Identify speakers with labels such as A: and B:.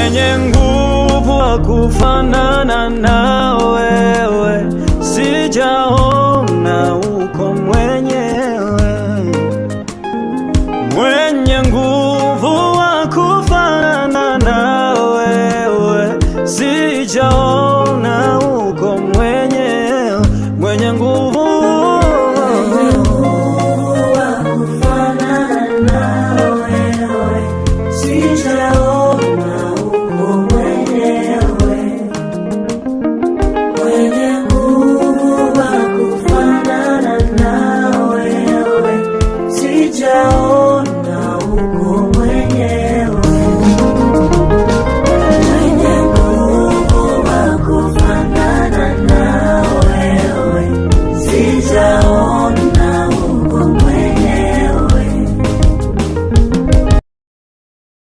A: Mwenye nguvu wa kufanana na wewe, sijaona uko mwenyewe. Mwenye nguvu wa kufanana na wewe, sijaona uko mwenyewe. Mwenye nguvu
B: Wa kufanana na wewe, sijaona.